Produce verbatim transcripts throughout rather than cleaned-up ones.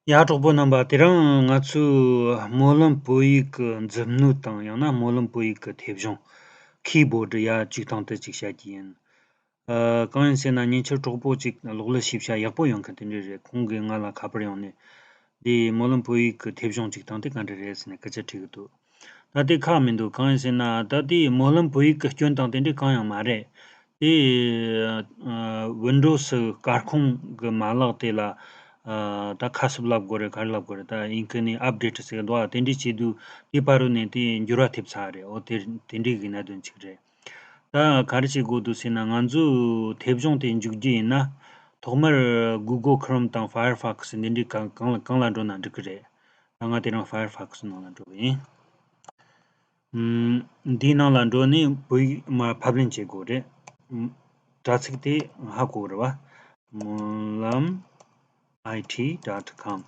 ཡ། གྲོགས་པོ་རྣམ་པ། དེ་རིང་ང་ཚོས་སྨོན་ལམ་བོད་ཡིག་གི་མཛུབ་གནོན་དང་ཡང་ན་སྨོན་ལམ་བོད་ཡིག་གི་མཐེབ་གཞོང་ཁི་བོར་ཌི་ཡ་བཅུག་སྟངས་དེ་ཅིག་བཤད་ཀྱི་ཡིན། ཨ། གང་ཡིན་ཟེར་ན་ཉེ་ཆར་གྲོགས་པོ་ཅིག་གློག་ཀླད་ཤེས་བྱ་ཡག་པོ་ཡོད་མཁན་དེ་འདྲ་རེད། ཁོང་གིས་ང་ལ་ཁ་པར་ཡོང་ནས་འདི་སྨོན་ལམ་བོད་ཡིག་གི་མཐེབ་གཞོང་བཅུག་སྟངས་དེ་ག་འདྲ་རེད་ཟེར་ནས་སྐད་ཆ་དྲིས་གི་འདུག་ད་དེ་ཁག་མི་འདུག་གང་ཡིན་ཟེར་ན་ད་དེ་སྨོན་ལམ་བོད་ཡིག་གི་སྐྱོན་དང་དེ་འདྲ་གང་ཡང་མ་རེད། དེ་ཨ། ཝིན་ཌོ་སི་སྐར་ཁུང་གི་མ་ལག་དེ་ལ་ཨ། ད་ཁ་གསབ་ལབ་དགོས་རེད། ག་རེ་ལབ་དགོས་རེད། ད་ཡིན་གི་ནི་ཨབ་ཌེ་ཊི་ཟེར་གི་འདུག་ཨ། དེ་འདྲ་བྱེད་དུས་དེ་བར་དུ་ནས་དེ་འགྱུར་བ་ཐེབས་ཚར་རེད། འོ་དེ་དེ་འདྲའི་གི་གནད་དོན་ཅིག་རེད། ད་ག་རེ་བྱེད་དགོས་འདུག་ཟེར་ན་ང་ཚོས་མཐེབ་གཞོང་དེ་འཇུག་རྒྱུ་ཡིན་ན་ཐོག་མར་Google Chrome་དང་Firefox་འདི་འདྲའི་གང་གང་ལ་གང་ལ་འགྲོ་ན་འགྲིག་གི་རེད། ད་ང་དེ་རིང་Firefox་ནང་ལ་འགྲོ་གི་ཡིན། ཨུམ། འདིའི་ནང་ལ་འགྲོ་ནས་བོད་ཡིག་མར་ཕབ་ལེན་བྱེད་དགོས་རེད། ཨུམ། དྲ་ཚིགས་དེ་ཧ་གོ་རེད་བ། སྨོན་ལམ་IT dot com།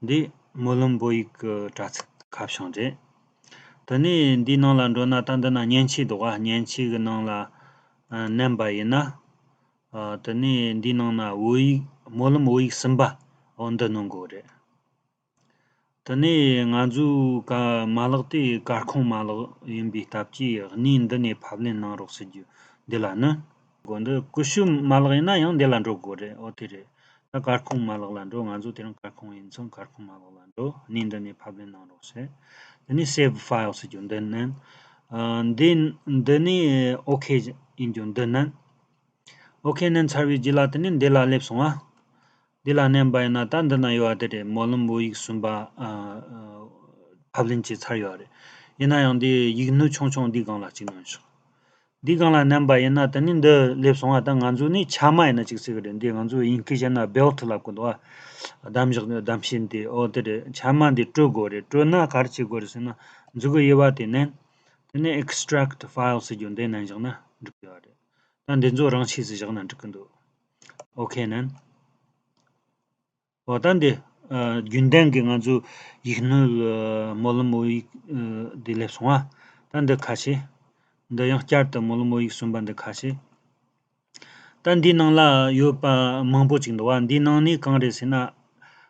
འདི་སྨོན་ལམ་བོད་ཡིག་གི་དྲ་ཚིགས་ཁ་བྱང་རེད། དེ་ནས་འདིའི་ནང་ལ་འགྲོ་ན་ད་འདི་ན་མཉེན་ཆས་འདུག་ག་མཉེན་ཆས་ཀྱི་ནང་ལ་ཨ། མནན་པ་ཡིན་ན། ཨ། དེ་ནས་འདིའི་ནང་ན་བོད་ཡིག་སྨོན་ལམ་བོད་ཡིག་གསུམ་པ། འོ་འདི་སྣོན་དགོས་རེད། དེ་ནས་ང་ཚོའི་ཀ་མ་ལག་དེ་སྐར་ཁུང་མ་ལག་ཡིན་པའི་སྟབས་ཀྱིས་གནས་འདི་ནས་ཕབ་ལེན་གནང་རོགས་ཟེར་རྒྱུ་འདི་ལ་ནི། སྒོ་འདི་ཀུ་ཤུ་མ་ལག་ཡིན་ན་ཡང་འདི་ལ་འགྲོ་དགོས་རེད། འོ་དེ་རེད། ད་སྐར་ཁུང་མ་ལག་ལ་འགྲོ། ང་ཚོ་དེ་རིང་སྐར་ཁུང་ཡིན་ཙང་སྐར་ཁུང་མ་ལག་ལ་འགྲོ། གནས་འདི་ནས་ཕབ་ལེན་གནང་རོགས་ཟེར། དེ་ནས་Save File་ཟེར་རྒྱུ་འདི་མནན། ཨ། འདི་འདི་ནས་ཨོ་ཁེ་ཡིན་རྒྱུ་འདི་མནན། ཨོ་ཁེ་མནན་ཚར་བའི་རྗེས་ལ་དེ་ནས་འདི་ལ་སླེབས་སོང་ཨ། འདི་ལ་མནན་པ་ཡིན་ན་ད་འདི་ན་ཡོད་པ་དེ་རེད། སྨོན་ལམ་བོད་ཡིག་གསུམ་པ། ཨ། ཨ། ཕབ་ལེན་བྱས་ཚར་ཡོད་རེད། ཡིན་ན་ཡང་འདི་ཡིག་སྣོད་ཆུང་ཆུང་འདི་སྒང་ལ་གཅིག་གནོན་ཤོག་འདི་སྒང་ལ་མནན་པ་ཡིན་ན་དེ་ནས་འདི་སླེབས་སོང་ཨ། ད་ང་ཚོ་ནི་ཆ་མ་ཡིན་ན་གཅིག་ཟེར་གི་རེད། འདི་ང་ཚོ་དབྱིན་སྐད་བཤད་ན་belt་ལབ་གི་འདུག་ཨ། གདམ་བཞག་གདམ་བྱེད་འདི། ཨོ་དེ་རེད། ཆ་མ་འདི་སྤྲོད་དགོས་རེད། སྤྲོད་ན་ག་རེ་བྱེད་དགོས་རེད་ཟེར་ན་འཛུགས་གི་ཡོད་པ་དེ་མནན། དེ་ནས་Extract File་ཟེར་རྒྱུ་འདི་མནན་བཞག་ན་འགྲིག་གི་ཡོད་རེད། ད་འདི་ཚོ་རང་ཆས་སུ་བཞག་ན་འགྲིག་གི་འདུག་ཨོ་ཁེ་མནན། འོ་ད་འདི། ཨ། རྒྱུན་ལྡན་གྱི་ང་ཚོ་ཡིག་སྣོད། ཨ། སྨོན་ལམ་བོད་ཡིག་ཨ། འདི་སླེབས་སོང་ཨ། ད་འདི་ཁ་ཕྱེ། འདི་ཡང་བསྐྱར་དུ་སྨོན་ལམ་བོད་ཡིག་གསུམ་པ་འདི་ཁ་ཕྱེ། ད་འདིའི་ནང་ལ་ཡོད་པ་མང་པོ་ཅིག་འདུག་བ། འདིའི་ནང་ནས་གང་རེད་ཟེར་ན།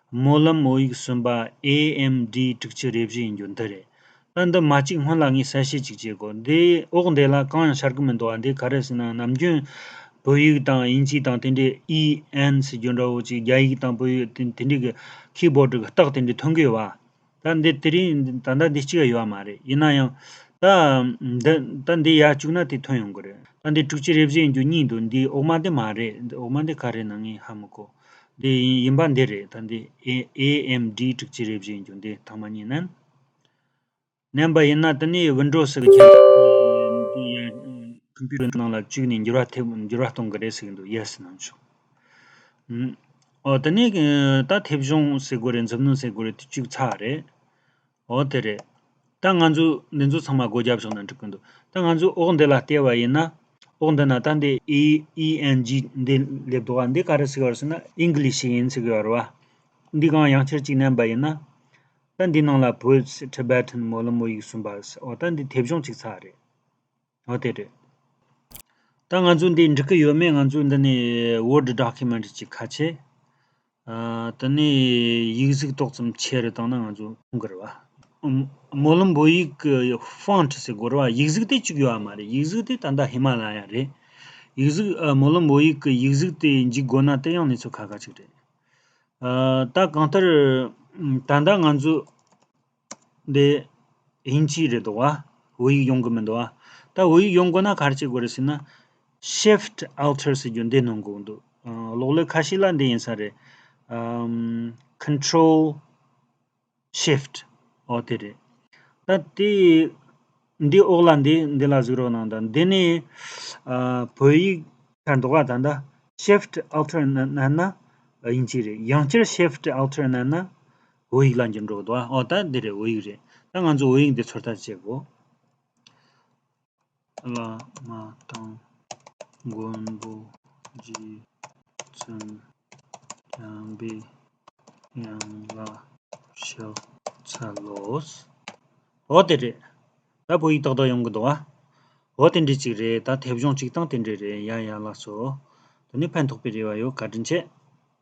སྨོན་ལམ་བོད་ཡིག་གསུམ་པ་ཨེ་ཨེམ་ཌི་དྲུག་ཅུ་རེ་བཞི་ཡིན་རྒྱུ་འདི་རེད། ད་འདི་མ་གཅིག་སྔོན་ལ་ངས་གསལ་བཤད་ཅིག་བྱེད་དགོས། འདི་འོག་འདི་ལ་གང་ཡང་ཤར་གི་མི་འདུག་བ། འདི་ག་རེ་ཟེར་ན་ནམ་རྒྱུན་བོད་ཡིག་དང་དབྱིན་ཇི་དང་དེ་འདྲའི་ཨི་ཨེན་ཟེར་རྒྱུ་འདྲ་བོ་ཅིག་རྒྱ་ཡིག་དང་བོད་ཡིག་དེ་དེ་འདྲའི་གི་ཁི་བོར་ཌི་གི་རྟགས་དེ་འདྲའི་ཐོན་གི་ཡོད་བ། ད་འདི་དེ་རིང་ད་ལྟ་འདི་གཅིག་ཡོད་མ་རེད། ཡིན་ན་ཡང་ད་འདི་ད་འདི་ཡར་བཅུག་ན་དེ་ཐོན་ཡོང་གི་རེད། ད་འདི་དྲུག་ཅུ་རེ་བཞི་ཡིན་རྒྱུ་གཉིས་འདུག་འདི་འོག་མ་འདི་མ་རེད། འདི་འོག་མ་འདི་ག་རེ་ན་ངས་ཧ་མི་གོ། འདི་ཡིན་ཡིན་པ་འདི་རེད། ད་འདི་ཨེ་ཨེམ་ཌི་དྲུག་ཅུ་རེ་བཞི་ཡིན་རྒྱུ་འདི་ཐེངས་མ་གཉིས་མནན། མནན་པ་ཡིན་ན་དེ་ནས་ཝིན་ཌོ་སི་གི་ཁྱེད་ཀོམ་པུ་ཊར་ནང་ལ་བཅུག་ནས་འགྱུར་བ་ཐེབས་འགྱུར་བ་གཏོང་གི་རེད་ཟེར་གི་འདུག་ཡེ་སི་གནང་ཆོག་ཨུམ། ཨོ་དེ་ནས་ད་མཐེབ་གཞོང་ཟེར་དགོས་རེད། མཛུབ་གནོན་ཟེར་དགོས་རེད། དེ་བཅུག་ཚར་རེད། ཨོ་དེ་རེད། ད་ང་ཚོ་འདི་ཚོ་ཚང་མ་སྒོ་རྒྱབ་བཞག་ན་འགྲིག་གི་འདུག་ད་ང་ཚོ་འོག་འདི་ལ་བལྟས་པ་ཡིན་ན། འོག་འདི་ན་ད་འདི་ཨི་ཨི་ཨེན་ཇི་འདི་སླེབས་འདུག་བ། འདི་ག་རེ་ཟེར་གི་ཡོད་རེད་ཟེར་ན་ཨིང་ལིཤ་ཡིན་ཟེར་གི་ཡོད་རེད་བ། འདི་སྒང་ཡང་བསྐྱར་གཅིག་མནན་པ་ཡིན་ན། ད་འདི་ནང་ལ་བོད་ཊི་བེ་ཊན་སྨོན་ལམ་བོད་ཡིག་གསུམ་པ་ཟེར། འོ་ད་འདི་མཐེབ་གཞོང་གཅིག་ཚར་རེད། འོ་དེ་རེད། ད་ང་ཚོ་འདི་འགྲིག་གི་ཡོད་མེད་ང་ཚོ་འདི་ནས་ཝོར་ཌི་ཌོ་ཀུ་མེན་ཊི་ཅིག་ཁ་ཕྱེ། ཨ། དེ་ནས་ཡིག་གཟུགས་ཏོག་ཙམ་ཆེ་རུ་བཏང་ན་ང་ཚོ་མཐོང་གི་རེད་བ། ཨམ། སྨོན་ལམ་བོད་ཡིག་གི་ཧྥོན་ཊི་ཟེར་དགོས་རེད་བ། ཡིག་གཟུགས་དེ་གཅིག་ཡོད་མ་རེད། ཡིག་གཟུགས་དེ་ད་ལྟ་ཧི་མ་ལ་ཡ་རེད། ཡིག་གཟུགས། ཨ། སྨོན་ལམ་བོད་ཡིག་གི་ཡིག་གཟུགས་དེ་འཇིག་དགོས་ན་དེ་ཡང་གནས་ཚུལ་ཁག་ཁག་ཅིག་རེད། ཨ། ད་གང་ལྟར་ད་ལྟ་ང་ཚོ་འདི་དབྱིན་ཇི་རེད་འདུག་བ། བོད་ཡིག་ཡོང་གི་མི་འདུག་བ། ད་བོད་ཡིག་ཡོང་དགོས་ན་ག་རེ་བྱེད་དགོས་རེད་ཟེར་ན། Shift Alt་ཟེར་རྒྱུ་འདི་གནོན་དགོས་འདུག་ཨ། གློག་ཀླད་ཁ་ཤས་ལ་འདི་ཡིན་ས་རེད། ཨམ། Control Shift། ཨོ་དེ་རེད། ད་དེ་འདི་འོག་ལ་འདི་འདི་ལ་གཟིགས་རོགས་གནང་དང་། འདི་ནས་ཨ། བོད་ཡིག་ཆགས་འདུག་ག་ད་ལྟ་Shift Alt་མནན་ན་དབྱིན་ཇི་རེད། ཡང་བསྐྱར་Shift Alt་མནན་ན་བོད་ཡིག་ལ་འགྱུར་འགྲོ་གི་འདུག་ཨོ་ད་འདི་རེད། བོད་ཡིག་རེད། ད་ང་ཚོ་བོད་ཡིག་འདི་ཚོད་ལྟ་བྱེད་དགོས། བླ་མ་དང་མགོན་པོ་རྗེ་བཙུན་འཇམ་པའི་དབྱངས་ལ་ཕྱག་འཚལ་ལོ། འོ་དེ་རེད། ད་བོད་ཡིག་ཏག་ཏག་ཡོང་གི་འདུག་ཨ། འོ་དེ་འདྲ་ཅིག་རེད། ད་མཐེབ་གཞོང་གཅིག་དང་དེ་འདྲ་རེད། ཡ་ཡ་ལགས་སོ། དེ་ནས་ཕན་ཐོགས་པའི་རེ་བ་ཡོད། བཀའ་དྲིན་ཆེ།